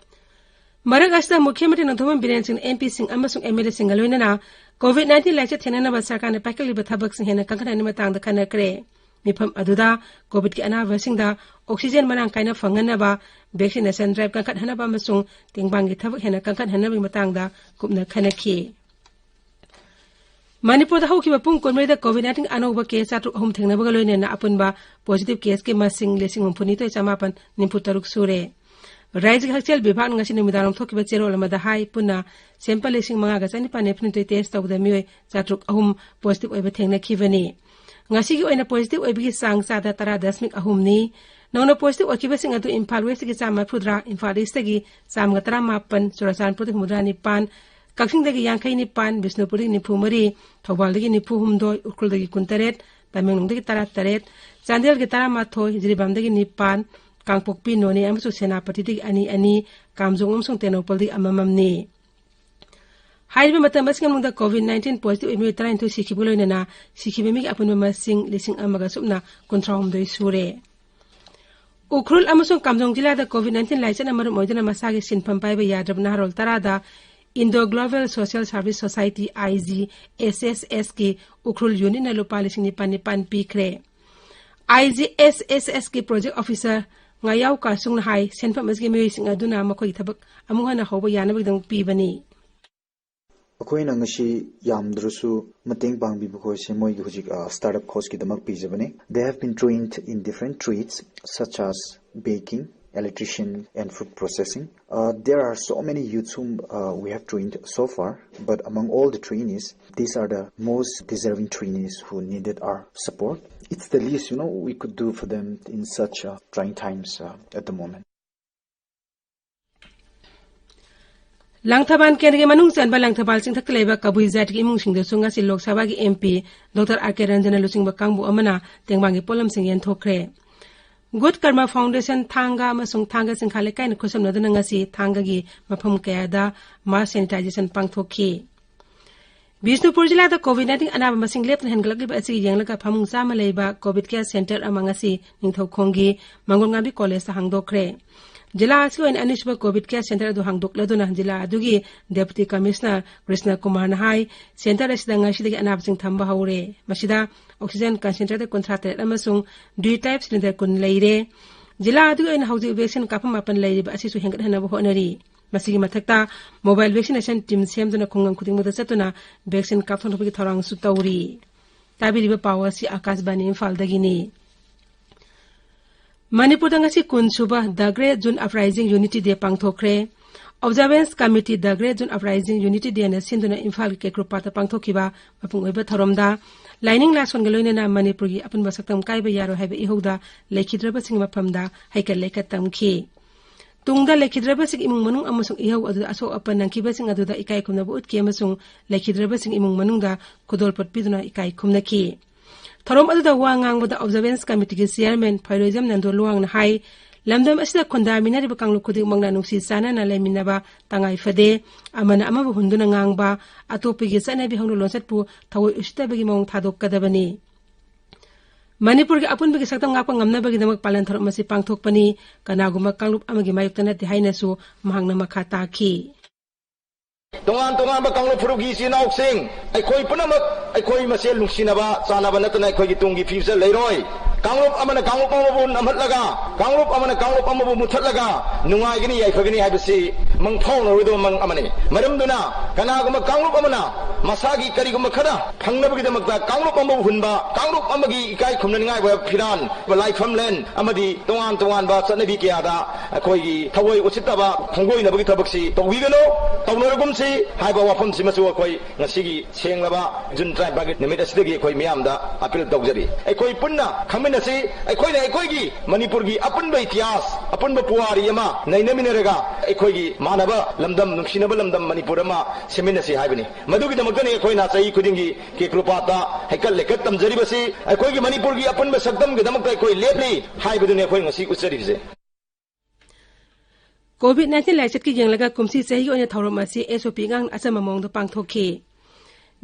ꯃꯔꯛ ꯑꯁꯤꯗ ꯃꯨꯈ꯭ꯌ ꯃꯟꯇ꯭ꯔꯤ ꯅꯣꯡꯊꯣꯝꯕꯝ ꯕꯤꯔꯦꯟ ꯁꯤꯡꯅ MPꯁꯤꯡ ꯑꯃꯁꯨꯡ MLAꯁꯤꯡꯒ ꯂꯣꯏꯅꯅ COVID nineteen ꯂꯥꯏꯆꯠ ꯊꯦꯡꯅꯅꯕ ꯁꯔꯀꯥꯔꯅ ꯄꯥꯏꯈꯠꯂꯤꯕ ꯊꯕꯛꯁꯤꯡ ꯍꯦꯟꯅ ꯀꯟꯈꯠꯍꯟꯕꯒꯤ ꯃꯇꯥꯡꯗ ꯈꯟꯅꯈ꯭ꯔꯦ꯫ ꯃꯤꯐꯝ ꯑꯗꯨꯗ COVIDꯀꯤ ꯑꯅꯥꯕꯁꯤꯡꯗ oxygen ꯃꯔꯥꯡ ꯀꯥꯏꯅ ꯐꯪꯍꯟꯅꯕ, vaccination drive ꯀꯟꯈꯠꯍꯟꯅꯕ ꯑꯃꯁꯨꯡ ꯇꯦꯡꯕꯥꯡꯒꯤ ꯊꯕꯛ ꯍꯦꯟꯅ ꯀꯟꯈꯠꯍꯟꯅꯕꯒꯤ ꯃꯇꯥꯡꯗ ꯀꯨꯞꯅ ꯈꯟꯅꯈꯤ꯫ ꯃꯅꯤꯄꯨꯔꯗ ꯍꯧꯈꯤꯕ ꯄꯨꯡ ꯀꯨꯟꯃꯔꯤꯗ COVID nineteen ꯑꯅꯧꯕ case ꯆꯥꯇ꯭ꯔꯨꯛ ꯑꯍꯨꯝ ꯊꯦꯡꯅꯕꯒ ꯂꯣꯏꯅꯅ ꯑꯄꯨꯟꯕ positive caseꯀꯤ ꯃꯁꯤꯡ ꯂꯤꯁꯤꯡ ꯍꯨꯝꯐꯨ ꯅꯤꯊꯣꯏ ꯆꯥꯃꯥꯄꯟ ꯅꯤꯐꯨ ꯇꯔꯨꯛ ꯁꯨꯔꯦ꯫ ꯔꯥꯏꯖ꯭ꯌꯒꯤ ꯍꯛꯁꯦꯜ ꯕꯤꯚꯥꯒꯅ ꯉꯁꯤ ꯅꯨꯃꯤꯗꯥꯡꯋꯥꯏꯔꯝ ꯊꯣꯛꯈꯤꯕ ꯆꯦꯔꯣꯜ ꯑꯃꯗ ꯍꯥꯏ, ꯄꯨꯟꯅ sample ꯂꯤꯁꯤꯡ ꯃꯉꯥꯒ ꯆꯅꯤꯄꯥꯟ ꯅꯤꯐꯨ ꯅꯤꯊꯣꯏ test ꯇꯧꯕꯗ ꯃꯤꯑꯣꯏ ꯆꯥꯇ꯭ꯔꯨꯛ ꯑꯍꯨꯝ positive ꯑꯣꯏꯕ ꯊꯦꯡꯅꯈꯤꯕꯅꯤ꯫ ꯉꯁꯤꯒꯤ ꯑꯣꯏꯅ positive ꯑꯣꯏꯕꯒꯤ ꯆꯥꯡ ꯆꯥꯗ ꯇꯔꯥ ꯗꯁꯃꯤꯛ ꯑꯍꯨꯝꯅꯤ꯫ ꯅꯧꯅ positive ꯑꯣꯏꯈꯤꯕꯁꯤꯡ ꯑꯗꯨ ꯏꯝꯐꯥꯜ Westꯇꯒꯤ ꯆꯥꯝꯃ ꯃꯔꯤꯐꯨꯇꯔꯥ, ꯏꯝꯐꯥꯜ Eastꯇꯒꯤ ꯆꯥꯝꯃꯒ ꯇꯔꯥꯃꯥꯄꯟ, ꯆꯨꯔꯥꯆꯥꯟꯄꯨꯔꯗꯒꯤ ꯍꯨꯝꯐꯨꯇꯔꯥ ꯅꯤꯄꯥꯟ, ꯀꯛꯆꯤꯡꯗꯒꯤ ꯌꯥꯡꯈꯩ ꯅꯤꯄꯥꯟ, ꯕꯤꯁꯅꯨꯄꯨꯔꯗꯒꯤ ꯅꯤꯐꯨ ꯃꯔꯤ, ꯊꯧꯕꯥꯜꯗꯒꯤ ꯅꯤꯐꯨ ꯍꯨꯝꯗꯣꯏ, ꯎꯈ꯭ꯔꯨꯜꯗꯒꯤ ꯀꯨꯟꯇꯔꯦꯠ, ꯇꯃꯦꯡꯂꯣꯡꯗꯒꯤ ꯇꯔꯥꯇꯔꯦꯠ, ꯆꯥꯟꯗꯦꯜꯒꯤ ꯇꯔꯥꯃꯥꯊꯣꯏ, ꯖꯤꯔꯤꯕꯥꯝꯗꯒꯤ ꯅꯤꯄꯥꯟ, ꯀꯥꯡꯄꯣꯛꯄꯤ, ꯅꯣꯅꯦ ꯑꯃꯁꯨꯡ ꯁꯦꯅꯥꯄꯇꯤꯗꯒꯤ ꯑꯅꯤ ꯑꯅꯤ, ꯀꯥꯝꯖꯣꯡ ꯑꯃꯁꯨꯡ ꯇꯦꯡꯅꯧꯄꯜꯗꯒꯤ ꯑꯃꯃꯝꯅꯤ꯫ ꯍꯥꯏꯔꯤꯕ ꯃꯇꯝ ꯑꯁꯤꯒꯤ ꯃꯅꯨꯡꯗ COVID nineteen positive ꯑꯣꯏꯕ ꯃꯤꯑꯣꯏ ꯇꯔꯥꯅꯤꯊꯣꯏ ꯁꯤꯈꯤꯕꯒ ꯂꯣꯏꯅꯅ ꯁꯤꯈꯤꯕ ꯃꯤꯒꯤ ꯑꯄꯨꯟꯕ ꯃꯁꯤꯡ ꯂꯤꯁꯤꯡ ꯑꯃꯒ ꯁꯨꯞꯅ ꯀꯨꯟꯊ꯭ꯔꯥꯍꯨꯝꯗꯣꯏ ꯁꯨꯔꯦ꯫ ꯎꯈ꯭ꯔꯨꯜ ꯑꯃꯁꯨꯡ ꯀꯥꯝꯖꯣꯡ ꯖꯤꯂꯥꯗ COVID nineteen ꯂꯥꯏꯆꯠꯅ ꯃꯔꯝ ꯑꯣꯏꯗꯨꯅ ꯃꯁꯥꯒꯤ ꯁꯤꯟꯐꯝ ꯄꯥꯏꯕ ꯌꯥꯗ꯭ꯔꯕ ꯅꯍꯥꯔꯣꯜ ꯇꯔꯥꯗ Indo Global Social Service Society, IGSSSꯀꯤ Ukhrul unitꯅ ꯂꯨꯄꯥ ꯂꯤꯁꯤꯡ ꯅꯤꯄꯥꯟ ꯅꯤꯄꯥꯟ ꯄꯤꯈ꯭ꯔꯦ꯫ ꯑꯥꯏ ꯖꯤ ꯑꯦꯁ ꯑꯦꯁ ꯑꯦꯁꯀꯤ project officer ꯉꯥꯌꯥꯎ ꯀꯥꯁꯨꯡꯅ ꯍꯥꯏ, ꯁꯦꯟꯐꯝ ꯑꯁꯤꯒꯤ ꯃꯤꯑꯣꯏꯁꯤꯡ ꯑꯗꯨꯅ ꯃꯈꯣꯏꯒꯤ ꯊꯕꯛ ꯑꯃꯨꯛ ꯍꯟꯅ ꯍꯧꯕ ꯌꯥꯅꯕꯒꯤꯗꯃꯛ ꯄꯤꯕꯅꯤ꯫ ꯑꯩꯈꯣꯏꯅ ꯉꯁꯤ ꯌꯥꯝꯗ꯭ꯔꯁꯨ ꯃꯇꯦꯡ ꯄꯥꯡꯕꯤꯕ ꯈꯣꯏꯁꯦ ꯃꯣꯏꯒꯤ ꯍꯧꯖꯤꯛ, ꯑ, startup cost ꯀꯤꯗꯃꯛ ꯄꯤꯖꯕꯅꯤ꯫ They have been trained in different trades such as baking, electrician and food processing. Uh, there are so many youths whom, uh, we have trained so far, but among all the trainees, these are the most deserving trainees who needed our support. It's the least, you know, we could do for them in such, uh, trying times, uh, at the moment. Langthabal ꯀꯦꯟꯗ꯭ꯔꯒꯤ ꯃꯅꯨꯡ ꯆꯟꯕ ꯂꯥꯡꯊꯕꯥꯜ ꯆꯤꯡꯊꯛꯇ ꯂꯩꯕ ꯀꯕꯨꯏ ꯖꯥꯠꯀꯤ ꯏꯃꯨꯡꯁꯤꯡꯗꯁꯨ ꯉꯁꯤ ꯂꯣꯛ ꯁꯚꯥꯒꯤ M P doctor R ꯀꯦ ꯔꯟꯖꯟꯅ ꯂꯨꯆꯤꯡꯕ ꯀꯥꯡꯕꯨ ꯑꯃꯅ ꯇꯦꯡꯕꯥꯡꯒꯤ ꯄꯣꯠꯂꯝꯁꯤꯡ ꯌꯦꯟꯊꯣꯛꯈ꯭ꯔꯦ꯫ Good Karma Foundation ꯊꯥꯡꯒ ꯑꯃꯁꯨꯡ ꯊꯥꯡꯒ ꯆꯤꯡꯈꯥ ꯂꯩꯀꯥꯏꯅ ꯈꯨꯠꯁꯝꯅꯗꯨꯅ ꯉꯁꯤ ꯊꯥꯡꯒꯒꯤ ꯃꯐꯝ ꯀꯌꯥꯗ mass sanitization ꯄꯥꯡꯊꯣꯛꯈꯤ꯫ ꯕꯤꯁꯅꯨꯄꯨꯔ ꯖꯤꯂꯥꯗ COVID nineteen ꯑꯅꯥꯕ ꯃꯁꯤꯡ ꯂꯦꯞꯇꯅ ꯍꯦꯟꯒꯠꯂꯛꯂꯤꯕ ꯑꯁꯤ ꯌꯦꯡꯂꯒ ꯐꯃꯨꯡ ꯆꯥꯝꯃ ꯂꯩꯕ COVID care center ꯑꯃ ꯉꯁꯤ ꯅꯤꯡꯊꯧꯈꯣꯡꯒꯤ ꯃꯪꯒꯣꯜꯉꯥꯝꯕꯤ ꯀꯣꯂꯦꯖꯇ ꯍꯥꯡꯗꯣꯛꯈ꯭ꯔꯦ꯫ ꯖꯤꯂꯥ ꯑꯁꯤꯒꯤ ꯑꯣꯏꯅ ꯑꯅꯤꯁꯨꯕ COVID care center ꯑꯗꯨ ꯍꯥꯡꯗꯣꯛꯂꯗꯨꯅ ꯖꯤꯂꯥ ꯑꯗꯨꯒꯤ Deputy Commissioner ꯀ꯭ꯔꯤꯁꯅ ꯀꯨꯃꯥꯔꯅ ꯍꯥꯏ, center ꯑꯁꯤꯗ ꯉꯁꯤꯗꯒꯤ ꯑꯅꯥꯕꯁꯤꯡ ꯊꯝꯕ ꯍꯧꯔꯦ꯫ ꯃꯁꯤꯗ oxygen concentrator ꯀꯨꯟꯊ꯭ꯔꯥ ꯇꯔꯦꯠ ꯑꯃꯁꯨꯡ D-type cylinder ꯀꯨꯟ ꯂꯩꯔꯦ꯫ ꯖꯤꯂꯥ ꯑꯗꯨꯒꯤ ꯑꯣꯏꯅ ꯍꯧꯖꯤꯛ vaccine ꯀꯥꯞꯐꯝ ꯃꯥꯄꯟ ꯂꯩꯔꯤꯕ ꯑꯁꯤꯁꯨ ꯍꯦꯟꯒꯠꯍꯟꯅꯕ ꯍꯣꯠꯅꯔꯤ꯫ ꯃꯁꯤꯒꯤ ꯃꯊꯛꯇ mobile vaccination team ꯁꯦꯝꯗꯨꯅ ꯈꯨꯡꯒꯪ ꯈꯨꯗꯤꯡꯃꯛꯇ ꯆꯠꯇꯨꯅ vaccine ꯀꯥꯞꯊꯣꯛꯅꯕꯒꯤ ꯊꯧꯔꯥꯡꯁꯨ ꯇꯧꯔꯤ꯫ ꯇꯥꯕꯤꯔꯤꯕ ꯄꯥꯎ ꯑꯁꯤ ꯑꯥꯀꯥꯁꯕꯥꯅꯤ ꯏꯝꯐꯥꯜꯗꯒꯤꯅꯤ꯫ ꯃꯅꯤꯄꯨꯔꯗ ꯉꯁꯤ ꯀꯨꯟ ꯁꯨꯕ The Great Zoot Uprising Unity Day ꯄꯥꯡꯊꯣꯛꯈ꯭ꯔꯦ꯫ Observance Committee The Great Zoot Uprising Unity Dayꯅ ꯁꯤꯟꯗꯨꯅ ꯏꯝꯐꯥꯜꯒꯤ ꯀꯦꯀ꯭ꯔꯨ ꯄꯥꯠꯇ ꯄꯥꯡꯊꯣꯛꯈꯤꯕ ꯃꯄꯨꯡ ꯑꯣꯏꯕ ꯊꯧꯔꯝꯗ ꯂꯥꯏꯅꯤꯡ ꯂꯥꯏꯁꯣꯟꯒ ꯂꯣꯏꯅꯅ ꯃꯅꯤꯄꯨꯔꯒꯤ ꯑꯄꯨꯟꯕ ꯁꯛꯇꯝ ꯀꯥꯏꯕ ꯌꯥꯔꯣꯏ ꯍꯥꯏꯕ ꯏꯍꯧꯗ ꯂꯩꯈꯤꯗ꯭ꯔꯕꯁꯤꯡꯒꯤ ꯃꯐꯝꯗ ꯍꯩꯀꯠ ꯂꯩꯀꯠ ꯇꯝꯈꯤ꯫ ꯇꯨꯡꯗ ꯂꯩꯈꯤꯗ꯭ꯔꯕꯁꯤꯡ ꯏꯃꯨꯡ ꯃꯅꯨꯡ ꯑꯃꯁꯨꯡ ꯏꯍꯧ ꯑꯗꯨꯗ ꯑꯁꯣꯛ ꯑꯄꯟ ꯅꯪꯈꯤꯕꯁꯤꯡ ꯑꯗꯨꯗ ꯏꯀꯥꯏ ꯈꯨꯝꯅꯕ ꯎꯠꯈꯤ ꯑꯃꯁꯨꯡ ꯂꯩꯈꯤꯗ꯭ꯔꯕꯁꯤꯡ ꯏꯃꯨꯡ ꯃꯅꯨꯡꯗ ꯈꯨꯗꯣꯜꯄꯣꯠ ꯄꯤꯗꯨꯅ ꯏꯀꯥꯏ ꯈꯨꯝꯅꯈꯤ꯫ ꯊꯧꯔꯝ ꯑꯗꯨꯗ ꯋꯥ ꯉꯥꯡꯕꯗ Observance Committeeꯒꯤ Chairman ꯐꯩꯔꯣꯏꯖꯝ ꯅꯟꯗꯣ ꯂꯨꯋꯥꯡꯅ ꯍꯥꯏ, ꯂꯝꯗꯝ ꯑꯁꯤꯗ ꯈꯨꯟꯗꯥꯃꯤꯟꯅꯔꯤꯕ ꯀꯥꯡꯂꯨꯞ ꯈꯨꯗꯤꯡꯃꯛꯅ ꯅꯨꯡꯁꯤ ꯆꯥꯟꯅꯅ ꯂꯩꯃꯤꯟꯅꯕ ꯇꯉꯥꯏ ꯐꯗꯦ꯫ ꯑꯃꯅ ꯑꯃꯕꯨ ꯍꯨꯟꯗꯨꯅ ꯉꯥꯡꯕ, ꯑꯇꯣꯞꯄꯒꯤ ꯆꯠꯅꯕꯤ ꯍꯧꯅ ꯂꯣꯟꯆꯠꯄꯨ ꯊꯑꯣꯏ ꯎꯁꯤꯠꯇꯕꯒꯤ ꯃꯑꯣꯡ ꯊꯥꯗꯣꯛꯀꯗꯕꯅꯤ꯫ ꯃꯅꯤꯄꯨꯔꯒꯤ ꯑꯄꯨꯟꯕꯒꯤ ꯁꯛꯇꯝ ꯉꯥꯛꯄ ꯉꯝꯅꯕꯒꯤꯗꯃꯛ ꯄꯥꯂꯟ ꯊꯧꯔꯝ ꯑꯁꯤ ꯄꯥꯡꯊꯣꯛꯄꯅꯤ, ꯀꯅꯥꯒꯨꯝꯕ ꯀꯥꯡꯂꯨꯞ ꯑꯃꯒꯤ ꯃꯥꯌꯣꯛꯇ ꯅꯠꯇꯦ ꯍꯥꯏꯅꯁꯨ ꯃꯍꯥꯛꯅ ꯃꯈꯥ ꯇꯥꯈꯤ꯫ ꯇꯣꯉꯥꯟ ꯇꯣꯉꯥꯟꯕ ꯀꯥꯡꯂꯨꯞ ꯐꯨꯔꯨꯞꯀꯤ ꯏꯆꯤꯜ ꯏꯅꯥꯎꯁꯤꯡ, ꯑꯩꯈꯣꯏ ꯄꯨꯝꯅꯃꯛ ꯑꯩꯈꯣꯏ ꯃꯁꯦꯜ ꯅꯨꯡꯁꯤꯅꯕ ꯆꯥꯟꯅꯕ ꯅꯠꯇꯅ ꯑꯩꯈꯣꯏꯒꯤ ꯇꯨꯡꯒꯤ future ꯂꯩꯔꯣꯏ꯫ ꯀꯥꯡꯂꯨꯞ ꯑꯃꯅ ꯀꯥꯡꯂꯨꯞ ꯑꯃꯕꯨ ꯅꯝꯍꯠꯂꯒ, ꯀꯥꯡꯂꯨꯞ ꯑꯃꯅ ꯀꯥꯡꯂꯨꯞ ꯑꯃꯕꯨ ꯃꯨꯠꯊꯠꯂꯒ ꯅꯨꯡꯉꯥꯏꯒꯅꯤ, ꯌꯥꯏꯐꯒꯅꯤ ꯍꯥꯏꯕꯁꯤ ꯃꯪꯐꯥꯎꯅꯔꯣꯏꯗꯕ ꯃꯪ ꯑꯃꯅꯤ꯫ ꯃꯔꯝꯗꯨꯅ ꯀꯅꯥꯒꯨꯝꯕ ꯀꯥꯡꯂꯨꯞ ꯑꯃꯅ ꯃꯁꯥꯒꯤ ꯀꯔꯤꯒꯨꯝꯕ ꯈꯔ ꯐꯪꯅꯕꯒꯤꯗꯃꯛꯇ ꯀꯥꯡꯂꯨꯞ ꯑꯃꯕꯨ ꯍꯨꯟꯕ, ꯀꯥꯡꯂꯨꯞ ꯑꯃꯒꯤ ꯏꯀꯥꯏ ꯈꯨꯝꯅꯅꯤꯡꯉꯥꯏ ꯑꯣꯏꯕ ꯐꯤꯔꯥꯟ, ꯂꯥꯏꯐꯝꯂꯦꯟ ꯑꯃꯗꯤ ꯇꯣꯉꯥꯟ ꯇꯣꯉꯥꯟꯕ ꯆꯠꯅꯕꯤ ꯀꯌꯥꯗ ꯑꯩꯈꯣꯏꯒꯤ ꯊꯑꯣꯏ ꯎꯁꯤꯠꯇꯕ ꯈꯣꯡꯒꯣꯏꯅꯕꯒꯤ ꯊꯕꯛꯁꯤ ꯇꯧꯕꯤꯒꯅꯨ, ꯇꯧꯅꯔꯒꯨꯝꯁꯤ ꯍꯥꯏꯕ ꯋꯥꯐꯝꯁꯤꯃꯁꯨ ꯑꯩꯈꯣꯏ ꯉꯁꯤꯒꯤ ꯁꯦꯡꯂꯕ ꯖꯨꯟ ꯇꯔꯥꯅꯤꯄꯥꯟꯒꯤ ꯅꯨꯃꯤꯠ ꯑꯁꯤꯗꯒꯤ ꯑꯩꯈꯣꯏ ꯃꯤꯌꯥꯝꯗ ꯑꯄꯤꯜ ꯇꯧꯖꯔꯤ꯫ ꯑꯩꯈꯣꯏ ꯄꯨꯟꯅ ꯈꯪꯃꯤꯟꯅꯁꯤ꯫ ꯑꯩꯈꯣꯏꯅ ꯑꯩꯈꯣꯏꯒꯤ ꯃꯅꯤꯄꯨꯔꯒꯤ ꯑꯄꯨꯟꯕ ꯏꯇꯤꯍꯥꯁ, ꯑꯄꯨꯟꯕ ꯄꯨꯋꯥꯔꯤ ꯑꯃ ꯅꯩꯅꯃꯤꯟꯅꯔꯒ ꯑꯩꯈꯣꯏꯒꯤ ꯃꯥꯟꯅꯕ ꯂꯝꯗꯝ, ꯅꯨꯡꯁꯤꯅꯕ ꯂꯝꯗꯝ ꯃꯅꯤꯄꯨꯔ ꯑꯃ ꯁꯦꯝꯃꯤꯟꯅꯁꯤ ꯍꯥꯏꯕꯅꯤ꯫ ꯃꯗꯨꯒꯤꯗꯃꯛꯇꯅꯤ ꯑꯩꯈꯣꯏꯅ ꯆꯍꯤ ꯈꯨꯗꯤꯡꯒꯤ ꯀꯦꯀ꯭ꯔꯨꯄꯥꯠꯇ ꯍꯩꯀꯠ ꯂꯩꯀꯠ ꯇꯝꯖꯔꯤꯕꯁꯤ꯫ ꯑꯩꯈꯣꯏꯒꯤ ꯃꯅꯤꯄꯨꯔꯒꯤ ꯑꯄꯨꯟꯕ ꯁꯛꯇꯝꯒꯤꯗꯃꯛꯇ ꯑꯩꯈꯣꯏ ꯂꯦꯞꯂꯤ ꯍꯥꯏꯕꯗꯨꯅꯤ ꯑꯩꯈꯣꯏ ꯉꯁꯤ ꯎꯠꯆꯔꯤꯕꯁꯦ꯫ COVID nineteen ꯂꯥꯏꯆꯠꯀꯤ ꯌꯦꯡꯂꯒ ꯀꯨꯝꯁꯤ ꯆꯍꯤꯒꯤ ꯑꯣꯏꯅ ꯊꯧꯔꯝ ꯑꯁꯤ SOP ꯉꯥꯛꯅ ꯑꯆꯝꯕ ꯃꯑꯣꯡꯗ ꯄꯥꯡꯊꯣꯛꯈꯤ꯫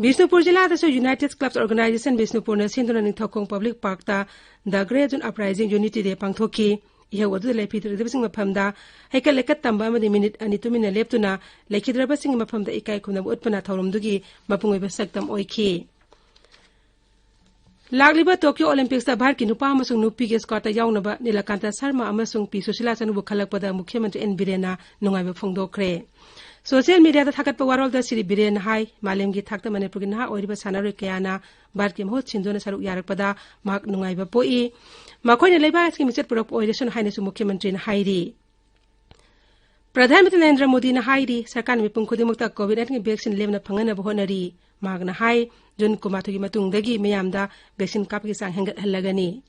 ꯕꯤꯁꯅꯨꯄꯨꯔ ꯖꯤꯂꯥꯗꯁꯨ United Clubs Organization ꯕꯤꯁꯅꯨꯄꯨꯔꯅ ꯁꯤꯟꯗꯨꯅ Ningthoukhong public ꯄꯥꯔꯛꯇ The Grey Zone Uprising Unity Day ꯄꯥꯡꯊꯣꯛꯈꯤ꯫ ꯏꯍꯧ ꯑꯗꯨꯗ ꯂꯩꯈꯤꯗ꯭ꯔꯕꯁꯤꯡ ꯃꯐꯝꯗ ꯍꯩꯀꯠ ꯂꯩꯀꯠ ꯇꯝꯕ ꯑꯃꯗꯤ ꯃꯤꯅꯤꯠ ꯑꯅꯤ ꯇꯨꯃꯤꯟꯅ ꯂꯦꯞꯇꯨꯅ ꯂꯩꯈꯤꯗ꯭ꯔꯕꯁꯤꯡꯒꯤ ꯃꯐꯝꯗ ꯏꯀꯥꯏ ꯈꯨꯝꯅꯕ ꯎꯠꯄꯅ ꯊꯧꯔꯝꯗꯨꯒꯤ ꯃꯄꯨꯡ ꯑꯣꯏꯕ ꯁꯛꯇꯝ ꯑꯣꯏꯈꯤ꯫ ꯂꯥꯛꯂꯤꯕ ꯇꯣꯀꯤꯌꯣ ꯑꯣꯂꯤꯝꯄꯤꯛꯁꯇ ꯚꯥꯔꯠꯀꯤ ꯅꯨꯄꯥ ꯑꯃꯁꯨꯡ ꯅꯨꯄꯤꯒꯤ ꯁ꯭ꯀ꯭ꯋꯥꯠꯇ ꯌꯥꯎꯅꯕ ꯅꯤꯂꯀꯥꯟꯇ ꯁꯔꯃ ꯑꯃꯁꯨꯡ ꯄꯤ ꯁꯨꯁꯤꯂꯥ ꯆꯅꯨꯕꯨ ꯈꯜꯂꯛꯄꯗ ꯃꯨꯈ꯭ꯌ ꯃꯟꯇ꯭ꯔꯤ ꯑꯦꯟ ꯕꯤꯔꯦꯟꯅ ꯅꯨꯡꯉꯥꯏꯕ ꯐꯣꯡꯗꯣꯛꯈ꯭ꯔꯦ꯫ ꯁꯣꯁꯤꯌꯦꯜ ꯃꯤꯗꯤꯌꯥꯗ ꯊꯥꯒꯠꯄ ꯋꯥꯔꯣꯜꯗ ꯁ꯭ꯔꯤ ꯕꯤꯔꯦꯟꯅ ꯍꯥꯏ, ꯃꯥꯂꯦꯝꯒꯤ ꯊꯥꯛꯇ ꯃꯅꯤꯄꯨꯔꯒꯤ ꯅꯍꯥ ꯑꯣꯏꯔꯤꯕ ꯁꯥꯟꯅꯔꯣꯏ ꯀꯌꯥꯅ ꯚꯥꯔꯠꯀꯤ ꯃꯍꯨꯠ ꯁꯤꯟꯗꯨꯅ ꯁꯔꯨꯛ ꯌꯥꯔꯛꯄꯗ ꯃꯍꯥꯛ ꯅꯨꯡꯉꯥꯏꯕ ꯄꯣꯛꯏ꯫ ꯃꯈꯣꯏꯅ ꯂꯩꯕꯥꯛ ꯑꯁꯤꯒꯤ ꯃꯤꯡꯆꯠ ꯄꯨꯔꯛꯄ ꯑꯣꯏꯔꯁꯅꯨ ꯍꯥꯏꯅꯁꯨ ꯃꯨꯈ꯭ꯌ ꯃꯟꯇ꯭ꯔꯤꯅ ꯍꯥꯏꯔꯤ꯫ ꯄ꯭ꯔꯙꯥꯟ ꯃꯟꯇ꯭ꯔꯤ ꯅꯔꯦꯟꯗ꯭ꯔ ꯃꯣꯗꯤꯅ ꯍꯥꯏꯔꯤ, ꯁꯔꯀꯥꯔꯅ ꯃꯤꯄꯨꯝ ꯈꯨꯗꯤꯡꯃꯛꯇ COVID nineteen vaccine ꯂꯦꯝꯅ ꯐꯪꯍꯟꯅꯕ ꯍꯣꯠꯅꯔꯤ꯫ ꯃꯍꯥꯛꯅ ꯍꯥꯏ, ꯖꯨꯟ ꯀꯨꯟꯃꯥꯊꯣꯏꯒꯤ ꯃꯇꯨꯡꯗꯒꯤ ꯃꯤꯌꯥꯝꯗ vaccine ꯀꯥꯞꯄꯒꯤ ꯆꯥꯡ ꯍꯦꯟꯒꯠꯍꯜꯂꯒꯅꯤ꯫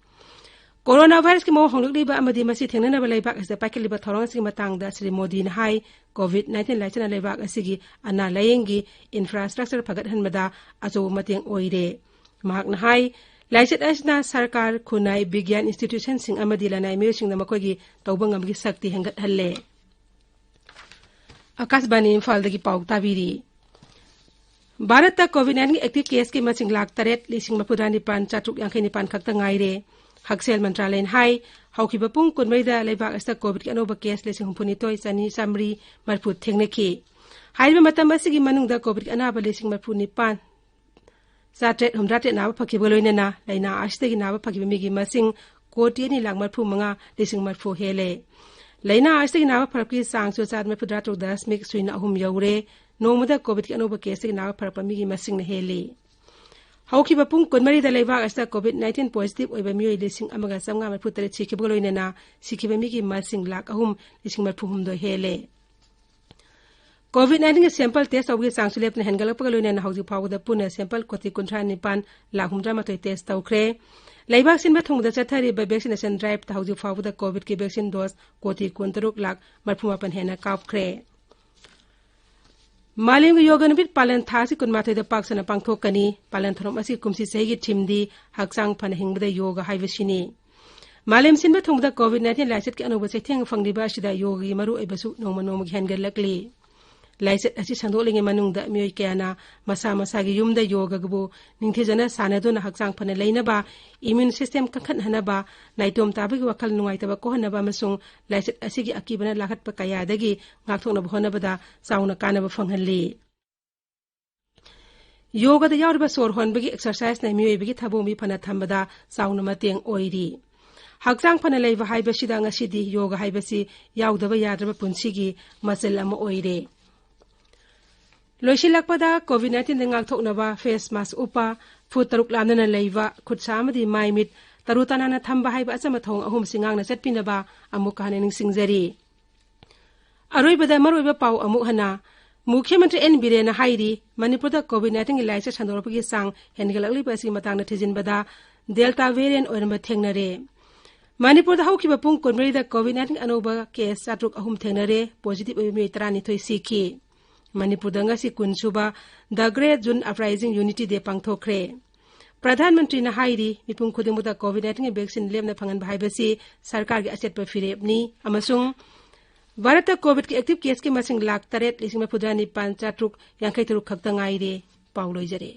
ꯀꯣꯔꯣꯅꯥ ꯚꯥꯏꯔꯁꯀꯤ ꯃꯑꯣꯡ ꯍꯣꯡꯂꯛꯂꯤꯕ ꯑꯃꯗꯤ ꯃꯁꯤ ꯊꯦꯡꯅꯅꯕ ꯂꯩꯕꯥꯛ ꯑꯁꯤꯗ ꯄꯥꯏꯈꯠꯂꯤꯕ ꯊꯧꯔꯥꯡꯁꯤꯡꯒꯤ ꯃꯇꯥꯡꯗ ꯁ꯭ꯔꯤ ꯃꯣꯗꯤꯅ ꯍꯥꯏ, COVID nineteen ꯂꯥꯏꯆꯠꯅ ꯂꯩꯕꯥꯛ ꯑꯁꯤꯒꯤ ꯑꯅꯥ ꯂꯥꯌꯦꯡꯒꯤ infrastructure ꯐꯒꯠꯍꯟꯕꯗ ꯑꯆꯧꯕ ꯃꯇꯦꯡ ꯑꯣꯏꯔꯦ꯫ ꯃꯍꯥꯛꯅ ꯍꯥꯏ, ꯂꯥꯏꯆꯠ ꯑꯁꯤꯅ ꯁꯔꯀꯥꯔ, ꯈꯨꯟꯅꯥꯏ, ꯕꯤꯒ꯭ꯌꯥꯟ institutionꯁꯤꯡ ꯑꯃꯗꯤ ꯂꯅꯥꯏ ꯃꯤꯑꯣꯏꯁꯤꯡꯗ ꯃꯈꯣꯏꯒꯤ ꯇꯧꯕ ꯉꯝꯕꯒꯤ ꯁꯛꯇꯤ ꯍꯦꯟꯒꯠꯍꯜꯂꯦ꯫ ꯑꯀꯥꯁꯕꯥꯅꯤ ꯏꯝꯐꯥꯜꯗꯒꯤ ꯄꯥꯎ ꯇꯥꯕꯤꯔꯤ꯫ ꯚꯥꯔꯠꯇ COVID nineteen active caseꯀꯤ ꯃꯁꯤꯡ ꯂꯥꯈ ꯇꯔꯦꯠ ꯂꯤꯁꯤꯡ ꯃꯔꯤꯐꯨꯇꯔꯥ ꯅꯤꯄꯥꯟ ꯆꯥꯇ꯭ꯔꯨꯛ ꯌꯥꯡꯈꯩ ꯅꯤꯄꯥꯟ ꯈꯛꯇ ꯉꯥꯏꯔꯦ꯫ ꯍꯛꯁꯦꯜ ꯃꯟꯇ꯭ꯔꯥꯂꯌꯅ ꯍꯥꯏ, ꯍꯧꯈꯤꯕ ꯄꯨꯡ ꯀꯨꯟꯃꯔꯤꯗ ꯂꯩꯕꯥꯛ ꯑꯁꯤꯗ COVIDꯀꯤ ꯑꯅꯧꯕ case ꯂꯤꯁꯤꯡ ꯍꯨꯝꯐꯨꯅꯤꯊꯣꯏ ꯆꯅꯤ ꯆꯥꯃꯔꯤ ꯃꯔꯤꯐꯨ ꯊꯦꯡꯅꯈꯤ꯫ ꯍꯥꯏꯔꯤꯕ ꯃꯇꯝ ꯑꯁꯤꯒꯤ ꯃꯅꯨꯡꯗ COVIDꯀꯤ ꯑꯅꯥꯕ ꯂꯤꯁꯤꯡ ꯃꯔꯤꯐꯨ ꯅꯤꯄꯥꯟ ꯆꯥꯇ꯭ꯔꯦꯠ ꯍꯨꯝꯗ꯭ꯔꯥ ꯇꯔꯦꯠ ꯅꯥꯕ ꯐꯈꯤꯕꯒ ꯂꯣꯏꯅꯅ ꯂꯥꯏꯅꯥ ꯑꯁꯤꯗꯒꯤ ꯅꯥꯕ ꯐꯈꯤꯕ ꯃꯤꯒꯤ ꯃꯁꯤꯡ ꯀꯣꯇꯤ ꯑꯅꯤ ꯂꯥꯈ ꯃꯔꯤꯐꯨ ꯃꯉꯥ ꯂꯤꯁꯤꯡ ꯃꯔꯤꯐꯨ ꯍꯦꯜꯂꯦ꯫ ꯂꯥꯏꯅꯥ ꯑꯁꯤꯗꯒꯤ ꯅꯥꯕ ꯐꯔꯛꯄꯒꯤ ꯆꯥꯡꯁꯨ ꯆꯥꯗ ꯃꯔꯤꯐꯨ ꯇꯔꯥ ꯇꯔꯨꯛ ꯗꯁꯃꯤꯛ ꯁꯨꯏꯅ ꯑꯍꯨꯝ ꯌꯧꯔꯦ꯫ ꯅꯣꯡꯃꯗ ꯀꯣꯚꯤꯗꯀꯤ ꯑꯅꯧꯕ ꯀꯦꯁꯇꯒꯤ ꯅꯥꯕ ꯐꯔꯛꯄ ꯃꯤꯒꯤ ꯃꯁꯤꯡꯅ ꯍꯦꯜꯂꯤ꯫ ꯍꯧꯈꯤꯕ ꯄꯨꯡ ꯀꯨꯟꯃꯔꯤꯗ ꯂꯩꯕꯥꯛ ꯑꯁꯤꯗ ꯀꯣꯚꯤꯗ ꯅꯥꯏꯟꯇꯤꯟ ꯄꯣꯖꯤꯇꯤꯚ ꯑꯣꯏꯕ ꯃꯤꯑꯣꯏ ꯂꯤꯁꯤꯡ ꯑꯃꯒ ꯆꯥꯝꯃꯉꯥ ꯃꯔꯤꯐꯨ ꯇꯔꯦꯠ ꯁꯤꯈꯤꯕꯒ ꯂꯣꯏꯅꯅ ꯁꯤꯈꯤꯕ ꯃꯤꯒꯤ ꯃꯁꯤꯡ ꯂꯥꯈ ꯑꯍꯨꯝ ꯂꯤꯁꯤꯡ ꯃꯔꯤꯐꯨ ꯍꯨꯝꯗꯣꯏ ꯍꯦꯜꯂꯦ꯫ ꯀꯣꯚꯤꯗ ꯅꯥꯏꯟꯇꯤꯟꯒꯤ ꯁꯦꯝꯄꯜ ꯇꯦꯁ ꯇꯧꯕꯒꯤ ꯆꯥꯡꯁꯨ ꯂꯦꯞꯇꯅ ꯍꯦꯟꯒꯠꯂꯛꯄꯒ ꯂꯣꯏꯅꯅ ꯍꯧꯖꯤꯛ ꯐꯥꯎꯕꯗ ꯄꯨꯟꯅ ꯁꯦꯝꯄꯜ ꯀꯣꯇꯤ ꯀꯨꯟꯊ꯭ꯔꯥ ꯅꯤꯄꯥꯟ ꯂꯥꯈ ꯍꯨꯝꯗ꯭ꯔꯥ ꯃꯥꯊꯣꯏ ꯇꯦꯁ ꯇꯧꯈ꯭ꯔꯦ꯫ ꯂꯩꯕꯥꯛ ꯁꯤꯟꯕ ꯊꯨꯡꯅ ꯆꯠꯊꯔꯤꯕ ꯚꯦꯛꯁꯤꯅꯦꯁꯟ ꯗ꯭ꯔꯥꯏꯚꯇ ꯍꯧꯖꯤꯛ ꯐꯥꯎꯕꯗ ꯀꯣꯚꯤꯗꯀꯤ ꯚꯦꯛꯁꯤꯟ ꯗꯣꯁ ꯀꯣꯇꯤ ꯀꯨꯟꯇꯔꯨꯛ ꯂꯥꯈ ꯃꯔꯤꯐꯨ ꯃꯥꯄꯟ ꯍꯦꯟꯅ ꯀꯥꯞꯈ꯭ꯔꯦ꯫ ꯃꯥꯂꯦꯝꯒꯤ ꯌꯣꯒ ꯅꯨꯃꯤꯠ ꯄꯥꯂꯟ ꯊꯥ ꯑꯁꯤ ꯀꯨꯟꯃꯥꯊꯣꯏꯗ ꯄꯥꯛ ꯁꯟꯅ ꯄꯥꯡꯊꯣꯛꯀꯅꯤ꯫ ꯄꯥꯂꯟ ꯊꯧꯔꯝ ꯑꯁꯤ ꯀꯨꯝꯁꯤ ꯆꯍꯤꯒꯤ ꯊꯤꯝꯗꯤ ꯍꯛꯆꯥꯡ ꯐꯅ ꯍꯤꯡꯕꯗ ꯌꯣꯒ ꯍꯥꯏꯕꯁꯤꯅꯤ꯫ ꯃꯥꯂꯦꯝ ꯁꯤꯟꯕ ꯊꯨꯡꯕꯗ ꯀꯣꯚꯤꯗ ꯅꯥꯏꯟꯇꯤꯟ ꯂꯥꯏꯆꯠꯀꯤ ꯑꯅꯧꯕ ꯆꯩꯊꯦꯡ ꯐꯪꯂꯤꯕ ꯑꯁꯤꯗ ꯌꯣꯒꯒꯤ ꯃꯔꯨꯑꯣꯏꯕꯁꯨ ꯅꯣꯡꯃ ꯅꯣꯡꯃꯒꯤ ꯍꯦꯟꯒꯠꯂꯛꯂꯤ꯫ ꯂꯥꯏꯆꯠ ꯑꯁꯤ ꯁꯟꯗꯣꯛꯂꯤꯉꯩ ꯃꯅꯨꯡꯗ ꯃꯤꯑꯣꯏ ꯀꯌꯥꯅ ꯃꯁꯥ ꯃꯁꯥꯒꯤ ꯌꯨꯝꯗ ꯌꯣꯒꯕꯨ ꯅꯤꯡꯊꯤꯖꯅ ꯁꯥꯟꯅꯗꯨꯅ ꯍꯛꯆꯥꯡ ꯐꯅ ꯂꯩꯅꯕ, ꯏꯃ꯭ꯌꯨꯟ ꯁꯤꯁꯇꯦꯝ ꯀꯟꯈꯠꯍꯟꯅꯕ, ꯅꯥꯏꯇꯣꯝ ꯇꯥꯕꯒꯤ ꯋꯥꯈꯜ ꯅꯨꯡꯉꯥꯏꯇꯕ ꯀꯣꯛꯍꯟꯅꯕ ꯑꯃꯁꯨꯡ ꯂꯥꯏꯆꯠ ꯑꯁꯤꯒꯤ ꯑꯀꯤꯕꯅ ꯂꯥꯈꯠꯄ ꯀꯌꯥꯗꯒꯤ ꯉꯥꯛꯊꯣꯛꯅꯕ ꯍꯣꯠꯅꯕꯗ ꯆꯥꯎꯅ ꯀꯥꯟꯅꯕ ꯐꯪꯍꯜꯂꯤ꯫ ꯌꯣꯒꯗ ꯌꯥꯎꯔꯤꯕ ꯁꯣꯔ ꯍꯣꯟꯕꯒꯤ ꯑꯦꯛꯁꯔꯁꯥꯏꯖꯅ ꯃꯤꯑꯣꯏꯕꯒꯤ ꯊꯕꯣꯡꯕꯤ ꯐꯅ ꯊꯝꯕꯗ ꯆꯥꯎꯅ ꯃꯇꯦꯡ ꯑꯣꯏꯔꯤ꯫ ꯍꯛꯆꯥꯡ ꯐꯅ ꯂꯩꯕ ꯍꯥꯏꯕꯁꯤꯗ ꯉꯁꯤꯗꯤ ꯌꯣꯒ ꯍꯥꯏꯕꯁꯤ ꯌꯥꯎꯗꯕ ꯌꯥꯗ꯭ꯔꯕ ꯄꯨꯟꯁꯤꯒꯤ ꯃꯆꯜ ꯑꯃ ꯑꯣꯏꯔꯦ꯫ ꯂꯣꯏꯁꯤꯜꯂꯛꯄꯗ ꯀꯣꯚꯤꯗ ꯅꯥꯏꯟꯇꯤꯟꯗ ꯉꯥꯛꯊꯣꯛꯅꯕ ꯐꯦꯁ ꯃꯥꯁꯛ ꯎꯞꯄ, ꯐꯨꯠ ꯇꯔꯨꯛ ꯂꯥꯞꯅꯅ ꯂꯩꯕ, ꯈꯨꯠ ꯁꯥ ꯑꯃꯗꯤ ꯃꯥꯏ ꯃꯤꯠ ꯇꯔꯨ ꯇꯅꯥꯟꯅ ꯊꯝꯕ ꯍꯥꯏꯕ ꯑꯆꯝꯕ ꯊꯧꯑꯣꯡ ꯑꯍꯨꯝꯁꯤ ꯉꯥꯛꯅ ꯆꯠꯄꯤꯅꯕ ꯑꯃꯨꯛꯀ ꯍꯟꯅ ꯅꯤꯡꯁꯤꯡꯖꯔꯤ꯫ ꯑꯔꯣꯏꯕꯗ ꯃꯔꯨꯑꯣꯏꯕ ꯄꯥꯎ ꯑꯃꯨꯛ ꯍꯟꯅ꯫ ꯃꯨꯈ꯭ꯌ ꯃꯟꯇ꯭ꯔꯤ ꯑꯦꯟ ꯕꯤꯔꯦꯟꯅ ꯍꯥꯏꯔꯤ, ꯃꯅꯤꯄꯨꯔꯗ ꯀꯣꯚꯤꯗ ꯅꯥꯏꯟꯇꯤꯟꯒꯤ ꯂꯥꯏꯆꯠ ꯁꯟꯗꯣꯔꯛꯄꯒꯤ ꯆꯥꯡ ꯍꯦꯟꯒꯠꯂꯛꯂꯤꯕ ꯑꯁꯤꯒꯤ ꯃꯇꯥꯡꯗ ꯊꯤꯖꯤꯟꯕꯗ ꯗꯦꯜꯇꯥ ꯚꯦꯔꯤꯌꯟ ꯑꯣꯏꯔꯝꯕ ꯊꯦꯡꯅꯔꯦ꯫ ꯃꯅꯤꯄꯨꯔꯗ ꯍꯧꯈꯤꯕ ꯄꯨꯡ ꯀꯨꯟꯃꯔꯤꯗ ꯀꯣꯚꯤꯗ ꯅꯥꯏꯟꯇꯤꯟ ꯑꯅꯧꯕ ꯀꯦꯁ ꯆꯥꯇ꯭ꯔꯨꯛ ꯑꯍꯨꯝ ꯊꯦꯡꯅꯔꯦ꯫ ꯄꯣꯖꯤꯇꯤꯚ ꯑꯣꯏꯕ ꯃꯤꯑꯣꯏ ꯇꯔꯥꯅꯤꯊꯣꯏ ꯁꯤꯈꯤ꯫ ꯃꯅꯤꯄꯨꯔꯗ ꯉꯁꯤ ꯀꯨꯟ ꯁꯨꯕ The Great June Uprising Unity Day ꯄꯥꯡꯊꯣꯛꯈ꯭ꯔꯦ꯫ ꯄ꯭ꯔꯙꯥꯟ ꯃꯟꯇ꯭ꯔꯤꯅ ꯍꯥꯏꯔꯤ, ꯃꯤꯄꯨꯝ ꯈꯨꯗꯤꯡꯃꯛꯇ ꯀꯣꯚꯤꯗ ꯅꯥꯏꯟꯇꯤꯟꯒꯤ ꯚꯦꯛꯁꯤꯟ ꯂꯦꯝꯅ ꯐꯪꯍꯟꯕ ꯍꯥꯏꯕꯁꯤ ꯁꯔꯀꯥꯔꯒꯤ ꯑꯆꯦꯠꯄ ꯐꯤꯔꯦꯞꯅꯤ ꯑꯃꯁꯨꯡ ꯚꯥꯔꯠꯇ ꯀꯣꯚꯤꯗꯀꯤ ꯑꯦꯛꯇꯤꯚ ꯀꯦꯁꯀꯤ ꯃꯁꯤꯡ ꯂꯥꯈ ꯇꯔꯦꯠ ꯂꯤꯁꯤꯡ ꯃꯔꯤꯐꯨꯇꯔꯥ ꯅꯤꯄꯥꯟ ꯆꯥꯇ꯭ꯔꯨꯛ ꯌꯥꯡꯈꯩ ꯇꯔꯨꯛ ꯈꯛꯇ ꯉꯥꯏꯔꯦ꯫ ꯄꯥꯎ ꯂꯣꯏꯖꯔꯦ꯫